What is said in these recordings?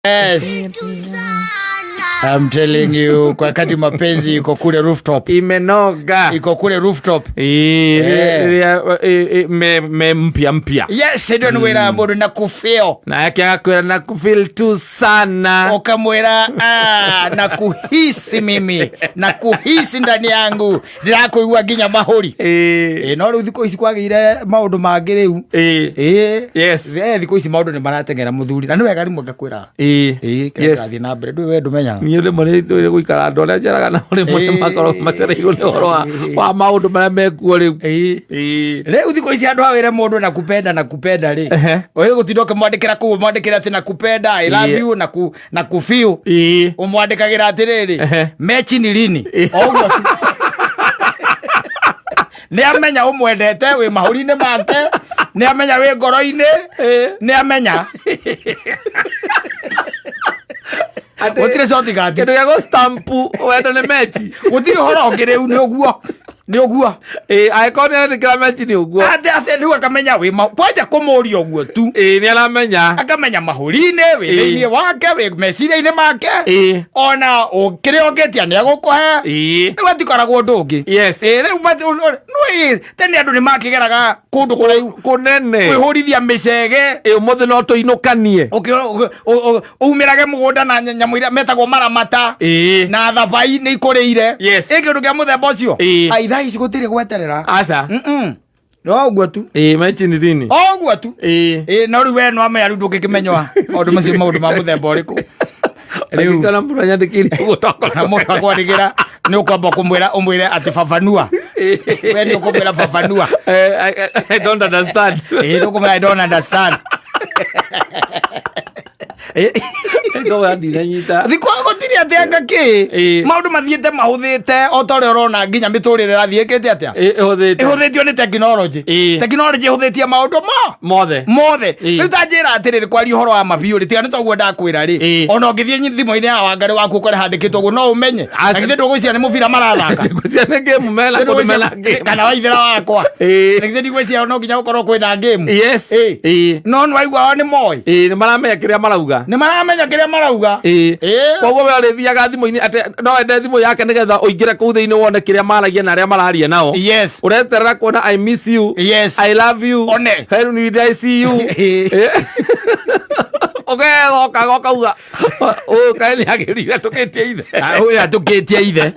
Yes. I'm telling you, kwa wakati mapenzi iko kule rooftop. Imenoga. Iko kule rooftop. Me mpya mpya. Yes, ndio nĩ wĩra mũndũ na kufeel. Na yake agakwĩra na kufeel tu sana. Ukamwĩra, ah, na kuhisi mimi, na kuhisi ndani yangu, ndĩrakũigua nginya mahũri. Ĩ, no rĩu thikũ ici kwagĩire maũndũ mangĩ rĩu. Ĩ. Thikũ ici maũndũ nĩ marateng'era, mũthuri, na nĩ wega rĩmwe ngakwĩra. Ĩ, kĩrĩa kĩrathiĩ na mbere ndũĩ we ndũmenyaga. Niĩ rĩmwe nĩ ndũire gũikara andũ arĩa njaraga nao, rĩmwe nĩ makoragwo macereirwo nĩ ũhoro wa maũndũ marĩa mekuo rĩu. Rĩu thikũ ici andũ awĩre mũndũ na kupenda na kupenda rĩ, ũyũ gũtinda ũkĩmwandĩkĩra kũu, ũmwandĩkĩre atĩ na kupenda, I love you, na ku na kufeel, ũmwandĩkagĩra atĩrĩrĩ, mechi ni lini? O ũguo tu. Nĩ amenya ũmwendete, wĩ mahũri-inĩ make, nĩ amenya wĩ ngoro-inĩ, nĩ amenya gũtirĩ shortcut. Kĩndũ gĩa gũstampu wendo nĩ mechi. Gũtirĩ ũhoro ũngĩ rĩu, nĩ ũguo, nĩ ũguo. Angĩkorwo nĩ arandĩkĩra mechi nĩ ũguo. Atĩ rĩu akamenya wĩ kwanja kũmũria ũguo tu. Nĩ aramenya. Akamenya mahũri-inĩ wĩ thĩinĩ wake, wĩ meciria-inĩ make, ona kĩrĩa ũngĩtia nĩ agũkũhe. Rĩu atikoragwo ũndũ ũngĩ. Ĩ, rĩu nĩ tene andũ nĩ makĩgeraga kũndũ kũraihu kũnene kwĩhũrithia mĩcege. Ũmũthĩ no tũinũkanie. Umĩrage mũgũnda na nyamũ iria metagwo maramata na thabai nĩ ikũrĩire. Ĩ, kĩndũ kĩa mũthemba ũcio. Ai, thaa ici gũtirĩ gweterera. Aca. No ũguo tu. Mechi ni lini? O ũguo tu. Ĩ, no rĩu we no amenya, rĩu ndũngĩkĩmenywa maũndũ macio, maũndũ ma mũthemba ũrĩkũ rĩu. Kana mũndũ anyandĩkĩire ũguo tokorwo. Na mũndũ akwandĩkĩra, nĩ ũkwamba kũmwĩra, ũmwĩre atĩ fafanua, we nĩ ũkũmwĩra fafanua. I don't understand. Ĩ, nĩ ũkũmwĩra, "I don't understand." Ngomba ndinanyita. Thikũ gũtirĩ atĩ anga kĩ. Maũndũ mathiĩte mahũthĩte o ta ũrĩa ũrona, nginya mĩtũrĩre ĩrathiĩ ĩkĩte atĩa? Ĩhũthĩte. Ĩhũthĩtio nĩ tekinoronjĩ. Tekinoronjĩ ĩhũthĩtie maũndũ ma mothe. Mothe. Rĩu ta njĩra atĩrĩrĩ, kwaria ũhoro wa mabiũ rĩ, tiga nĩ toguo ndakwĩra rĩ, ona ũngĩthiĩ thimũ-inĩ ya Wangarĩ waku ũkore handĩkĩtwo ũguo, no ũmenye? Aca. Na githĩ ndũgwĩciria nĩ mũbira marathaka? Ngwĩciria nĩ game mena kũndũ mena game. Kana waithĩra wakwa. Na githĩ ndigwĩciria no nginya gũkorwo kwĩna game? No nĩ waigua o nĩ moĩ. Nĩ maramenya kĩrĩa marauga. Nĩ maramenya kĩrĩa marauga. Koguo we ũrĩthiaga thimũ-inĩ atĩ no ende thimũ yake nĩgetha ũingĩre kũu thĩinĩ wone kĩrĩa maragia na arĩa mararia nao. Ũreterera kuona "I miss you", "I love you", One. "When will I see you?" Ũgethokaga ũkauga ũyũ kaĩ nĩ agĩrire tũkĩtie ithe. Ũyũ atũkĩtie ithe,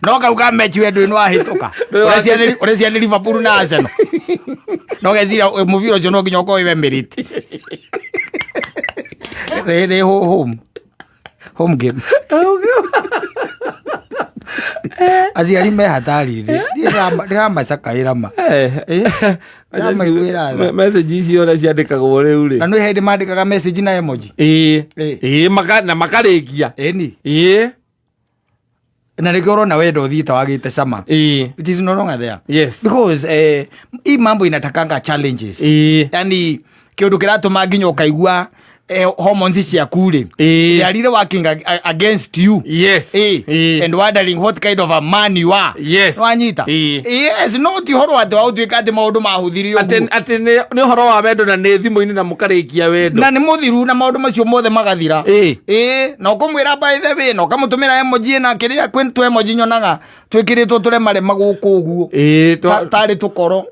no kau ka mechi we ndũĩ nĩwahĩtũka. Ndũĩ. Ũreciria nĩ Liverpool na Arsenal, no geciria mũbira ũcio no nginya ũkorwo wĩ Emirates, rĩ home game. Aciari me hatari-inĩ, ndĩramacakaĩra ma. Ndĩramaiguĩra tha. Message icio ũrĩa ciandĩkagwo rĩu rĩ. Na nĩ hĩndĩ mandĩkaga message na emoji. Na makarĩkia. Ĩni. Na nĩkĩo ũrona wendo ũthiĩte wagĩte cama. It is no longer there. Because hii mambo inatakanga challenges. Yani kĩũndũ kĩratũma nginya ũkaigua hormones ciaku rĩ, they are really working against you. And wondering what kind of a man you are. Wanyita? Yes, no ti ũhoro atĩ wa gũtuĩka atĩ maũndũ mahũthirio atĩ ũguo. Atĩ nĩ ũhoro wa wendo na nĩ thimũ-inĩ na mũkarĩkia wendo. Na nĩ mũthiru na maũndũ macio mothe magathira. Ĩ, na ũkũmwĩra by the way, na ũkamũtũmĩra emoji na kĩrĩa, kwĩ tũ emoji nyonaga twĩkĩrĩtwo tũremarema gũkũ ũguo. Tarĩ tũkoro.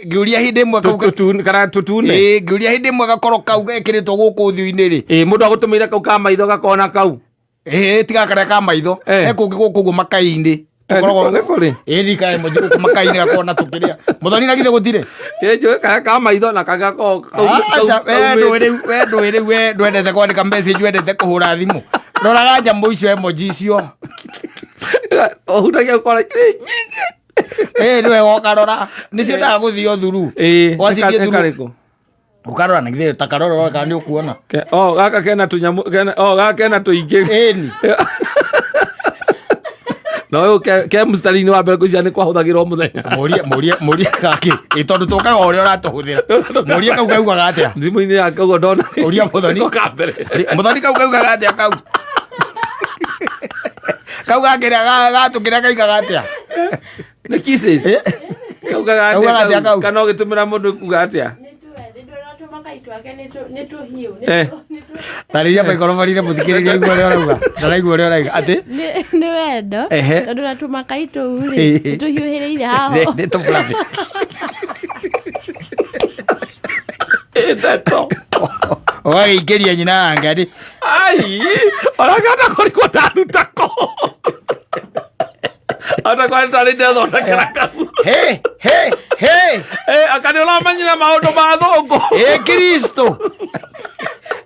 Ngĩũria hĩndĩ ĩmwe kau Kana tũtune. Ĩ, ngĩũria hĩndĩ ĩmwe gakoro kau gekĩrĩtwo gũkũ ũthiũ-inĩ rĩ. Mũndũ agũtũmĩire kau ka maitho gakona kau. Ĩ, tiga karĩa ka maitho. He kũngĩ gũkũ ũguo makai-inĩ. Nĩ kũrĩ? Ĩ, ndika emoji gũkũ makai-inĩ gakona tũkĩrĩa mũthoni, na githĩ gũtirĩ? Njũĩ karĩa ka maitho na kangĩ gakoragwo Aca, we ndũĩ. kaumĩte. Rĩu we ndũĩ, rĩu we ndwendete kwandĩka message, wendete kũhũra thimũ. Roraga nyamũ icio, emoji icio. Ũhutagia ũkora irĩ nyingĩ. Ĩ, nĩwe wokarora nĩ ciendaga gũthio thuru. Wacithiĩ Nĩ thuru. karĩkũ? Ũkarora na githĩ ta karora kana nĩ ũkuona. Oh, gaka kena tũnyamũ kena, oh, gaka kena tũingĩ. Ĩni. Na ũyũ ke mũstari-inĩ wa mbere, ngwĩciria nĩ kwahũthagĩrwo mũthenya. Mũrie, mũrie, mũrie gakĩ. Ĩ, tondũ tũkaga ũrĩa ũratũhũthĩra, mũrie kau kaugaga atĩa. Thimũ-inĩ yake ũguo ndona. Ũria Mũthoni. Nĩko ka mbere. Mũthoni, kau kaugaga atĩa? Kau gakĩrĩa gatũkĩrĩa kaugaga atĩa? Nĩ kisses. Kaugaga Kaugaga atĩa atĩa? kau? Kana ũgĩtũmĩra mũndũ kuga atĩa? Nĩ Tũmakai twake nĩ tũhiũ. Tarĩria maikorobarire mũthikĩrĩria aigue ũrĩa ũrauga. Ndaraigua ũrĩa ũrauga. Atĩ? Nĩ wendo. Tondũ na tũmakai tũu rĩ, nĩ tũhiũhĩrĩire haho. Nĩ tũfluffy. Ndeto. Ũgagĩikĩria nyina wa ngari. Ai, ona kana kũrigwo ndaruta kũ. Ona kwani tarĩ ndethondekera kau. He, he, he. Eh, aka nĩ ũramenyire maũndũ ma thũngũ. Ĩ Kristo.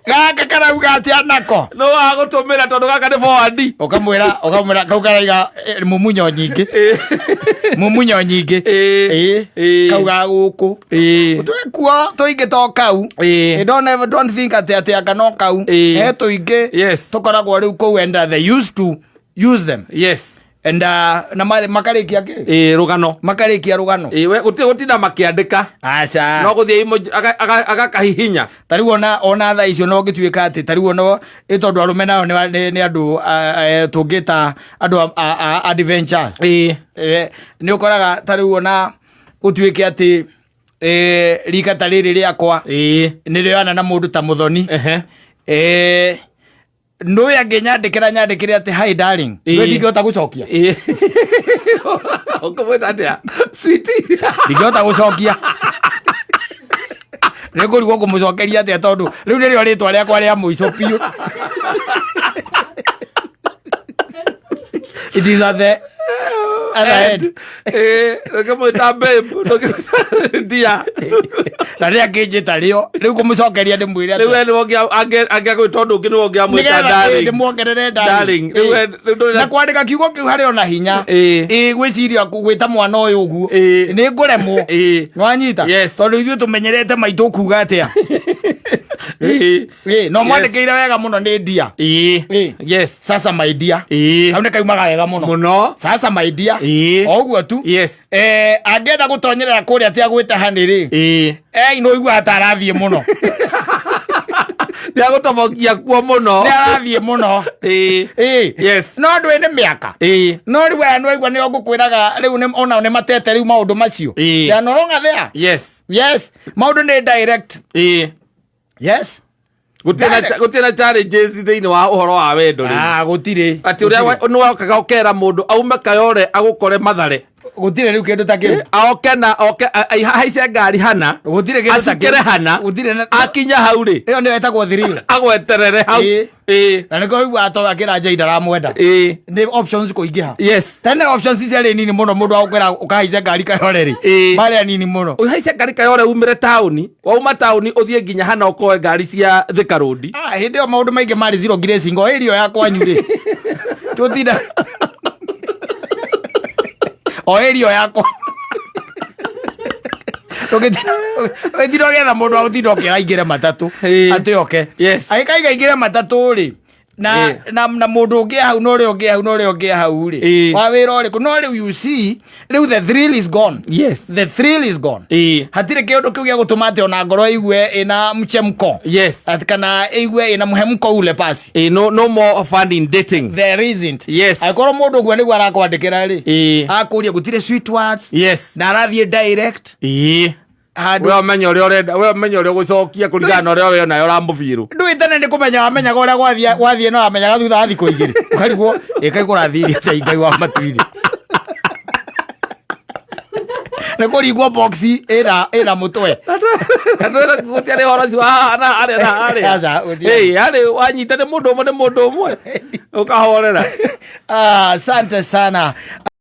Gaka karauga atĩa nako? Nĩ wagũtũmĩra tondũ gaka nĩ forward. Ũkamwĩra, ũkamwĩra kau karaiga mumunyo nyingĩ. Mumunyo nyingĩ. Ĩ. Kau ga gũkũ. Twĩkuo tũingĩ to kau. Don't ever don't think atĩ atĩ anga no kau. He tũingĩ. Yes. Tũkoragwo rĩu kũu and they used to use them. Yes. And na makarikia kĩ? Rũgano. Makarikia rũgano. We gũtirĩ gũtinda makĩandĩka. Aca. No gũthiĩ agakahihinya. Ta rĩu ona thaa icio no ngĩtuĩka atĩ ta rĩu ona ĩ tondũ arũme nao nĩ andũ tũngĩta andũ a adventure. Nĩ ũkoraga ta rĩu ona gũtuĩke atĩ rika ta rĩrĩ rĩakwa nĩ rĩoyana na mũndũ ta mũthoni. Nũĩ angĩnyandĩkĩra nyandĩkĩre atĩ hi darling. Nũĩ ndingĩhota gũcokia. Ũkũmwĩta atĩa? Sweetie. Ndingĩhota gũcokia. Nĩ ngũrigwo kũmũcokeria atĩa tondũ rĩu nĩrĩo rĩtwa rĩakwa rĩa mũico biũ. It is at the other end. Ndũngĩmwĩta babe, ndũngĩmwĩta dear. Na rĩrĩa angĩnjĩta rĩo, rĩu kũmũcokeria ndĩmwĩre atĩa? Rĩu we nĩwe angĩagwĩta ũndũ ũngĩ nĩwe ũngĩamwĩta Nĩgetha darling. ndĩmuongerere darling. Darling. Rĩu we- rĩu ndũrĩ Na na- kwandĩka kiugo kĩu harĩ ona hinya. Ĩ, gwĩciria gwĩta mwana ũyũ ũguo. Nĩ ngũremwo. Nĩwanyita? Yes. Tondũ ithuĩ tũmenyerete maitũ kuga atĩa? No mwandĩkĩire wega mũno nĩ dear. Yes. Sasa my dear. Kau nĩ kaumaga wega mũno. Mũno. Sasa my dear. O ũguo tu. Yes. Angĩenda gũtonyerera kũrĩa atĩ agwĩte honey rĩ. No ũiguaga ta arathiĩ mũno. Nĩ agũtobokia kuo mũno. Nĩ arathiĩ mũno. Yes. No ndũĩ nĩ mĩaka. No rĩu aya nĩwaigua nĩo ngũkwĩraga rĩu onao nĩ matete rĩu maũndũ macio. They are no longer there. Yes. Yes. Maũndũ nĩ direct. Yes. Gũtirĩ na challenges thĩinĩ wa ũhoro wa wendo rĩu. Gũtirĩ. Atĩ ũrĩa nĩ wokaga ũkera mũndũ aume Kayore agũkore Mathare. Gũtirĩ rĩu kĩndũ ta kĩu. Oke na oke ahaice ngari hana. Gũtirĩ kĩndũ ta kĩu. Acukĩre hana. Gũtirĩ na Akinya hau rĩ. Ĩyo nĩyo ĩtagwo thrill. Agweterere hau. Na nĩkĩo ũiguaga to akĩra Jay ndaramwenda. Nĩ options kũingĩha. Yes. Tene options ciarĩ nini mũno mũndũ agũkwĩra ũkahaice ngari Kayore rĩ. Marĩ anini mũno. Ũhaice ngari Kayore umĩre taũni. Wauma taũni ũthiĩ nginya hana ũkoe ngari cia Thika Road. Hĩndĩ ĩyo maũndũ maingĩ marĩ zero grazing o area ya kwanyu rĩ. Tũtinda. O area ya kwanyu. Tũgĩtinda ũgĩetha mũndũ wa gũtinda ũkĩra aingĩre matatũ. Atĩ oke. Yes. Agĩkaiga aingĩre matatũ rĩ. Na mũndũ ũngĩ hau na ũrĩa ũngĩ hau na ũrĩa ũngĩ hau rĩ. Wa wĩra ũrĩkũ? No rĩu you see, rĩu the thrill is gone. Yes. The thrill is gone. Hatirĩ kĩũndũ kĩu gĩa gũtũma atĩ ona ngoro ĩigue ĩna mchemko. Yes. Atĩ kana ĩigue ĩna mũhemko ule pasi. No, no more fun in dating. There isn't. Yes. Angĩkorwo mũndũ ũguo nĩguo arakwandĩkĩra rĩ. Akũria gũtirĩ sweet words. Yes. Na arathiĩ direct. Handũ We ũmenye ũrĩa ũrenda, we ũmenye ũrĩa ũgũcokia kũringana na ũrĩa we onayo ũramũbirũ. Ndũĩ tene nĩ kũmenya wamenyaga ũrĩa gwathiĩ no wamenyaga thutha wa thikũ igĩrĩ. Ũkarigwo, ĩ kaĩ kũrathiire atĩa Ngai wa matu-inĩ. Nĩ kũringwo box ĩna mũtwe. Na ndwĩra gũtiarĩ ũhoro ũcio wa haha na harĩa na harĩa. Aca, gũtiarĩ. Ĩ, harĩ wanyita nĩ mũndũ ũmwe nĩ mũndũ ũmwe. Ũkahorera. Asante sana.